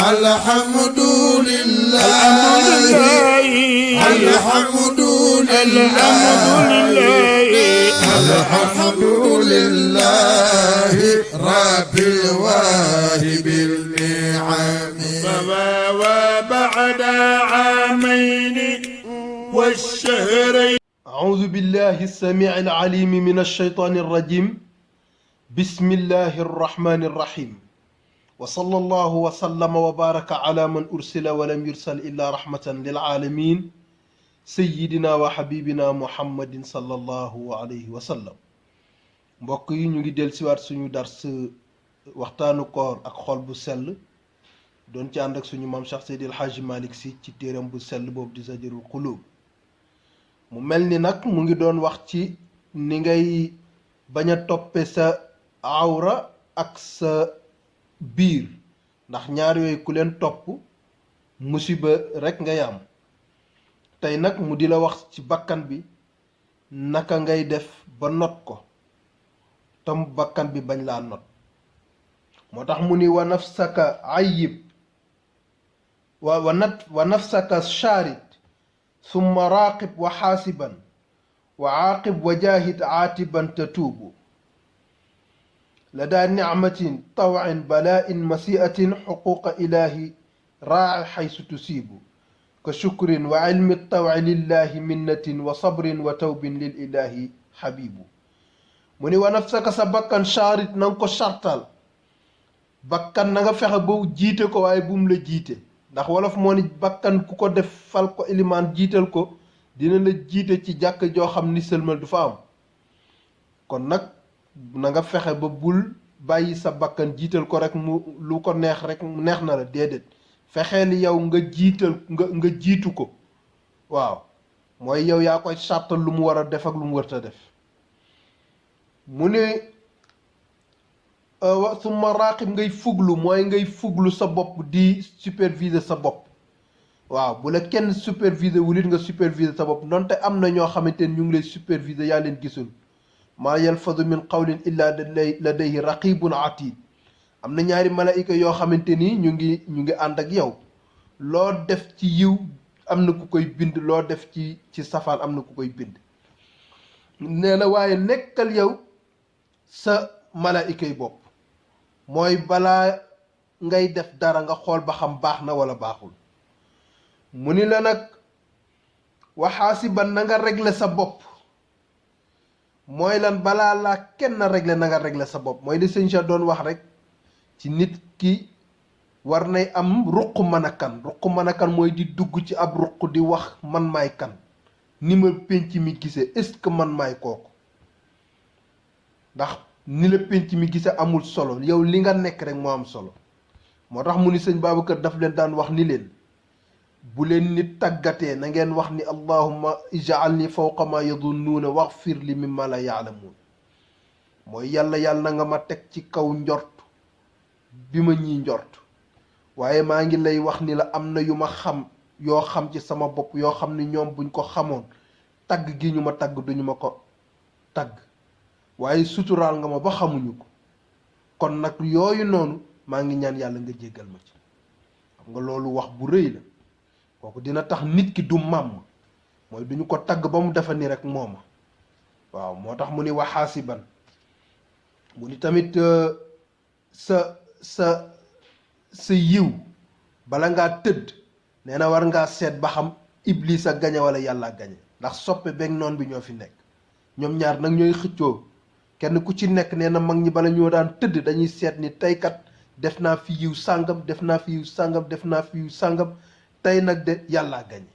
الحمد لله الحمد لله رب الواهب النعم وبعد عامين والشهرين. أعوذ بالله السميع العليم من الشيطان الرجيم. بسم الله الرحمن الرحيم. وصلى الله وسلم وبارك على من أرسل ولم يرسل إلا رحمة للعالمين سيدنا وحبيبنا محمد صلى الله عليه وسلم. mbokk yi ñu ngi dellusiwaat suñu dars waxtaanu koor ak xol bu sell doon ci ànd ak suñu maam Cheikh Seydil Hadji Malick Sy ci téeram bu sell boobu di Zajrul Qulub. mu mel ni nag mu ngi doon wax ci ni ngay bañ a toppe sa awra ak sa biir ndax ñaar yooyu ku leen topp musiba rek ngay am. tey nag mu di la wax ci bakkan bi naka ngay def ba not ko tam bakkan bi bañ laa not. moo tax mu ni wa nafsaka ayib wa nafsaka sharid summa raqib wa xaasiban wa aaqib wa jaahid aatiban tatuubu ladaa nicmatin tawin balaain masiatin xuquqa ilaahi raaci xaysu tusiibu ka shukrin wa cilmi tawi lillahi minnatin wa sabrin wa tawbin lil ilaahi xabibu. mu ni wa nafsaka sa bakkan shaarit na nga ko sartal. bakkan na nga fexe ba jiite ko waaye bu mu la jiite ndax wolof moo ni bakkan ku ko def fal ko ilimaan jiital ko dina la jiite ci jàkk joo xam ni sëlmal du fa am. kon nag na nga fexe ba bul bàyyi sa bakkan jiital ko rek mu lu ko neex rek neex na la déedéet fexeel yow nga jiital nga jiitu ko. waaw mooy yow yaa koy sartal lu mu war a def ak lu mu warta def. mu ne summa raqib ngay fuglu mooy ngay fuglu sa bopp di superviser sa bopp. waaw bu la kenn superviser wulit nga superviser sa bopp donte am na ñoo xamante ni ñu ngi lay superviser yaa leen gisul. maa yalfadu min qawlin illa ladayhi raqibun atid. am na ñaari malaayika yoo xamante ni ñu ngi ànd ak yow loo def ci yiw am na ku koy bind loo def ci safaan am na ku koy bind. nee na waaye nekkal yow sa malaayika yi bopp mooy balaa ngay def dara nga xool ba xam baax na wala baaxul. mu ni la nag waxaasiban na nga régler sa bopp mooy lan balaa laa kenn régler na nga régler sa bopp mooy li sëñ Cheikh doon wax rek ci nit ki war nay am ruq mën a kan. ruq mën a kan mooy di dugg ci ab ruq di wax man maay kan ni ma penc mi gisee est-ce que man maay kooku ndax ni la penc mi gisee amul solo yow li nga nekk rek moo am solo. moo tax mu ni sëñ Babacar daf leen daan wax ni leen bu leen nit tàggatee na ngeen wax ni allahumma ij'alni fawqa ma yadunnuuna waghfir li mimma la ya'lamuun mooy yàlla na nga ma teg ci kaw njort bi ma ñii njort waaye maa ngi lay wax ni la am na yu ma xam yoo xam ci sama bopp yoo xam ni ñoom buñ ko xamoon tagg gi ñu ma tagg duñu ma ko tagg waaye suturaal nga ma ba xamuñu ko kon nag yooyu noonu maa ngi ñaan yàlla nga jéggal ma ci. xam nga loolu wax bu rëy la kooku dina tax nit ki du màmm mooy duñu ko tagg ba mu defa ni rek mooma. waaw moo tax mu ni waxaasiban mu ni tamit sa yiw bala ngaa tëdd nee na war ngaa seet ba xam iblis a gañe wala yàlla gañe ndax soppe beeg noon bi ñoo fi nekk ñoom ñaar nag ñooy xëccoo kenn ku ci nekk nee na mag ñi bala ñoo daan tëdd dañuy seet ni teykat def naa fi yiw sàngam def naa fi yiw sàngam def naa fi yiw sàngam tey nag de yàlla gañe.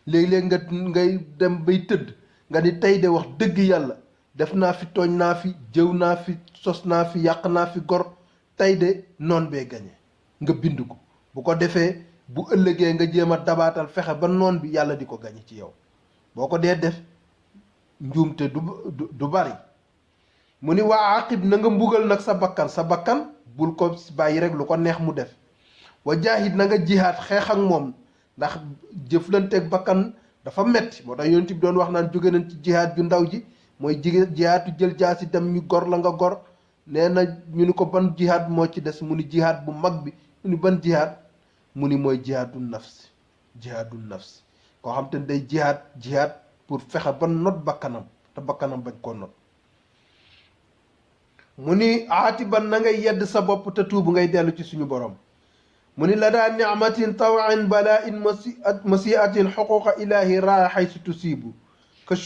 léeg-léeg ngay dem bay tëdd nga ni tey de wax dëgg yàlla def naa fi tooñ naa fi jëw naa fi sos naa fi yàq naa fi gor tey de noon bee gañe nga bind ko bu ko defee bu ëllëgee nga jéem a dabaatal fexe ba noon bi yàlla di ko gañe ci yow boo ko dee def njuumte du bari. mu ni waa aqib na nga mbugal nag sa bakkan bul ko bàyyi rek lu ko neex mu def. wa jaahid na nga jihaat xeex ak moom ndax jëflanteeg bakkan dafa metti moo tax yonent bi doon wax naan jóge nañ ci jihaat ju ndaw ji mooy jihaatu jël jaasi dem ñu gor la nga gor nee na ñu ni ko ban jihaad moo ci des mu ni jihaad bu mag bi mu ni ban jihaad mu ni mooy jihaadul nafs koo xam te ne day jihaad pour fexe ba not bakkanam te bakkanam bañ koo not mu ni aatiban na ngay yedd sa bopp te tuubu ngay dellu ci suñu borom mu ni la daa nicmatin tawan bala in masiatin xuquqa ilahi raa xaysu tusiibu ka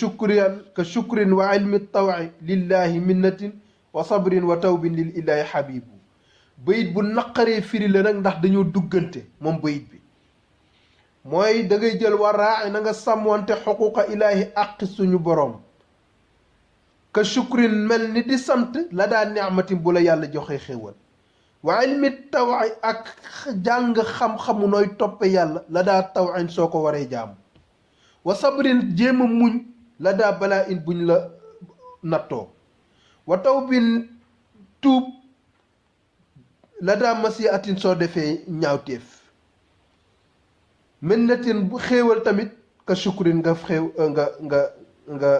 shukrin wa ilmi tawi lillahi minnatin wa sabrin wa tawbin lil ilahi xabibu bayit bu naqaree firi la nag ndax dañoo duggante moom bayit bi mooy da ngay jël wa raa na nga sàmmoonte xuquqa ilahi aqi suñu borom ka shukrin mel ni di sant la daa nicmatin bu la yàlla joxe xéewal wa ilmi tawi ak jàng xam-xamu nooy toppe yàlla la daa tawin soo ko waree jaamu wa sabrin jéem a muñ la daa balaa in buñ la nattoo wa tawbin tuub la daa masi atin soo defee ñaawteef mennatin bu xéewal tamit ka shukrin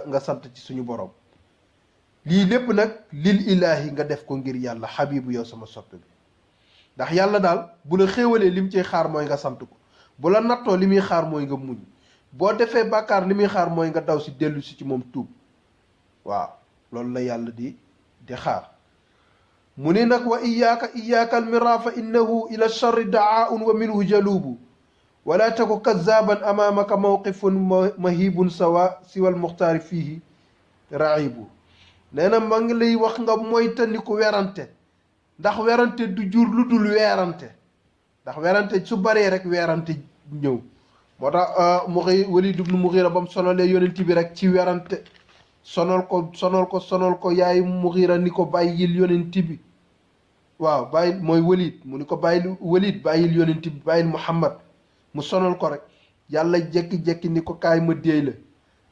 nga sant ci suñu borom lii lépp nag lil ilaahi nga def ko ngir yàlla xabibu yow sama soppe bi ndax yàlla daal bu la xéewalee li mu ciy xaar mooy nga sant ko bu la nattoo li muy xaar mooy nga muñ boo defee bàkkaar li muy xaar mooy nga daw si dellu si ci moom tuub waaw loolu la yàlla di xaar mu ni nag wa iyaaka almira fa innahu ila charri daaun wa minhu jalubu wala taku kazaban amaamaka mawqifun mahibun siwa almuxtaari fiihi raibu nee na ma ngi lay wax nga moytandiku werante ndax werante du jur lu dul weerante ndax werante su baree rek weerante ñëw moo tax Walid ibn Mughira ba mu sonalee yonent bi rek ci werante sonal ko yaay Mughira ni ko bàyyil yonent bi waaw bàyyil mooy Walid mu ni ko bàyyil yonent bi bàyyil Muhammad mu sonal ko rek yàlla jekki-jekki ni ko kaay ma déey la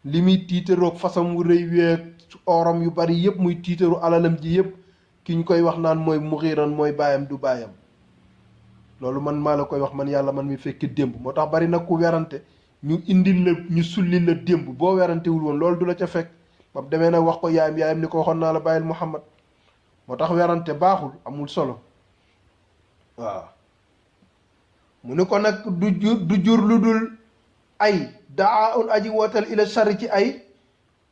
li muy tiitaroog fasam wu rëy weeg orom yu bari yëpp muy tiitaru alalam ji yëpp ki ñu koy wax naan mooy Mughiran mooy baayam du baayam loolu man maa la koy wax man yàlla man mi fekki démb moo tax bari nag ku werante ñu indil la ñu sulli la démb boo werantewul woon loolu du la ca fekk ba demee nag wax ko yaayam ni ko waxoon naa la bàyyil Muhammad moo tax werante baaxul amul solo waaw mu ni ko nag du jur lu dul ay daa un aji wootal ila sharri ci ay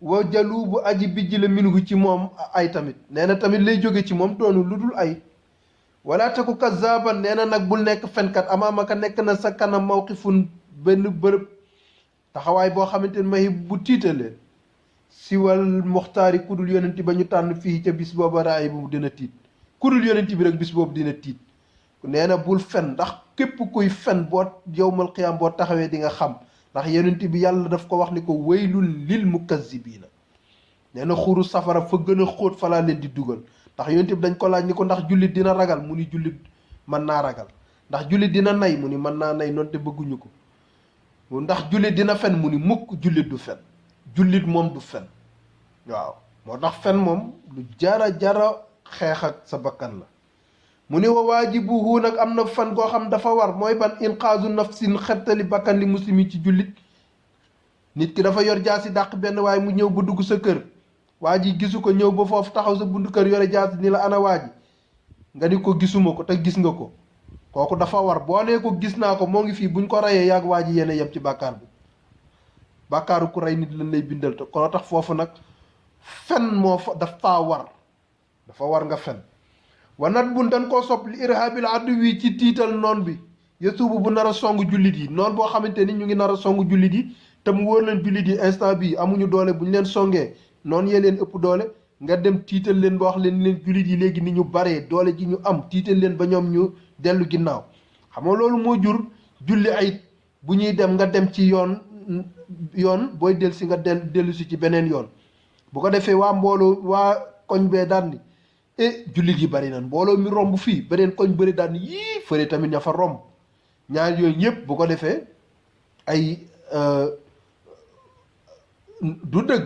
wa jalubu aji bijj la minhu ci moom ay tamit nee na tamit lay jóge ci moom doonu lu dul ay wala taku kazaban nee na nag bul nekk fenkat amaamaka nekk na sa kanam mawqifun benn bërëb taxawaay boo xamante ne may bu tiitalee siwal muxtaari kudul yonenti ba ñu tànn fii ca bis booba raay bu dina tiit kudul yonenti bi rek bis boobu dina tiit nee na bul fen ndax képp kuy fen boo yowmal qiyaam boo taxawee di nga xam ndax yonent bi yàlla daf ko wax ni ko waylul lil mukazzibiina nee na xuru safara fa gën a xóot fa laa leen di dugal ndax yonent bi dañ ko laaj ni ko ndax jullit dina ragal mu ni jullit mën naa ragal ndax jullit dina nay mu ni mën naa nay noonu te bëgguñu ko ndax jullit dina fen mu ni mukk jullit du fen jullit moom du fen waaw moo tax fen moom lu jara xeex ak sa bakkan la mu ni wa waajibuhu nag am na fan goo xam dafa war mooy ban inqaazu nafsin xettali bakkan li muslimi ci jullit nit ki dafa yor jaasi dàq benn waaye mu ñëw ba dugg sa kër waa ji gisu ko ñëw ba foofu taxaw sa buntu kër yore jaasi ni la ana waa ji nga ni ko gisuma ko te gis nga ko kooku dafa war boo nee ko gis naa ko moo ngi fii buñ ko reyee yàgg waa ji yéen a yem ci bàkkaar bi bàkkaaru ku rey nit lañ lay bindal te koo tax foofu nag fen moo fa dafa war nga fen wanat bun dañ koo sopp li irhabil aduwi ci tiital noon bi yasuubu bu nar a song jullit yi noon boo xamante ni ñu ngi nar a song jullit yi te mu wóor leen jullit yi instant bii amuñu doole bu ñu leen songee noonu yee leen ëpp doole nga dem tiital leen ba wax leen jullit yi léegi ni ñu baree doole ji ñu am tiital leen ba ñoom ñu dellu ginnaaw xam nga loolu moo jur julli ayit bu ñuy dem nga dem ci yoon booy del si nga dellu si ci beneen yoon bu ko defee waa mbooloo waa koñ bee daan ni jullit yi bari nan mbooloo mi romb fii beneen koñ bëri daan yii fële tamit ña fa romb ñaar yooyu ñëpp bu ko defee ay du dëgg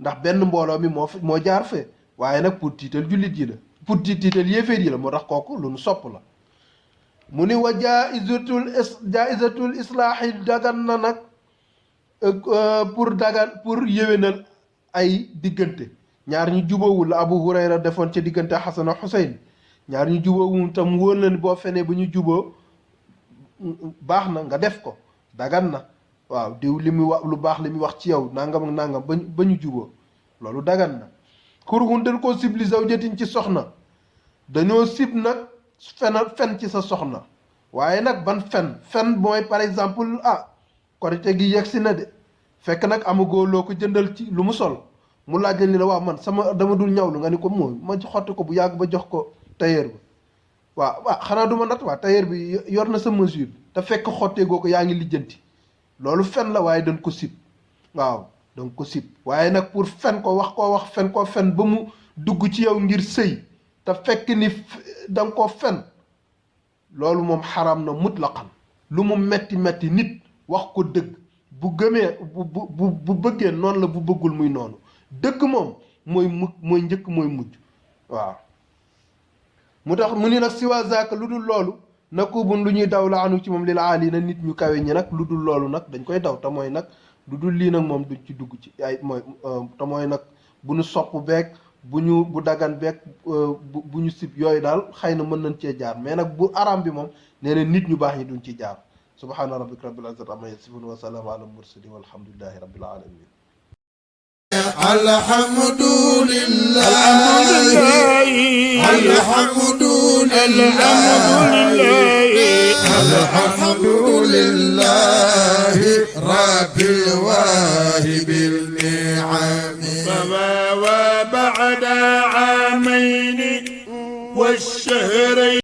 ndax benn mbooloo mi moo jaar fee waaye nag pour tiital jullit yi la pour tiital yéeféer yi la moo tax kooku lu nu sopp la mu ni wa jaizatul islaahi dagan na nag pour yéwénal ay diggante ñaar ñu jubawul la Abu Hurayra defoon ca diggante Xasan ak Xuseyn ñaar ñu jubóowul tam wóor na ni boo fenee ba ñu juboo baax na nga def ko dagan na waaw diw li muy wax lu baax li muy wax ci yow nangam ak nangam ba ñu juboo loolu dagan na kurhun dañ koo sib li zawjatin ci soxna dañoo sib nag fen ci sa soxna waaye nag ban fen mooy par exemple korite gi yegsi na de fekk nag amagoo loo ko jëndal ci lu mu sol mu laaj la ni la waaw man sama dama dul ñawlu nga ni ko mooy ma xotti ko bu yàgg ba jox ko tailleur bi waaw xanaa du ma nat waa tailleur bi yor na sa mesure bi te fekk xottee goo ko yaa ngi lijjanti loolu fen la waaye dañ ko sib waaw dañ ko sib waaye nag pour fen ko wax fen ba mu dugg ci yow ngir sëy te fekk ni da nga ko fen loolu moom xaram na mutlaqan lu mu metti nit wax ko dëgg bu gëmee bu bëggee noonu la bu bëggul muy noonu dëgg moom mooy njëkk mooy mujj waaw mu tax mu ni nag si waa zaaka lu dul loolu nakubun lu ñuy daw la anu ci moom lil aali na nit ñu kawe ñi nag lu dul loolu nag dañ koy daw te mooy nag lu dul lii nag moom duñ ci dugg ci ay mooy te mooy nag bu ñu sopp beeg bu dagan beeg bu ñu sib yooyu daal xëy na mën nañ cee jaar mais nag bu aram bi moom nee na nit ñu baax ñi duñ ci jaar subhaana rabbika rabbil izzati amma yasifun wa salaamu ala mursalin walhamdulillahi rabbil alamin الحمد لله الحمد لله رب الواهب النعم وبعد عامين والشهرين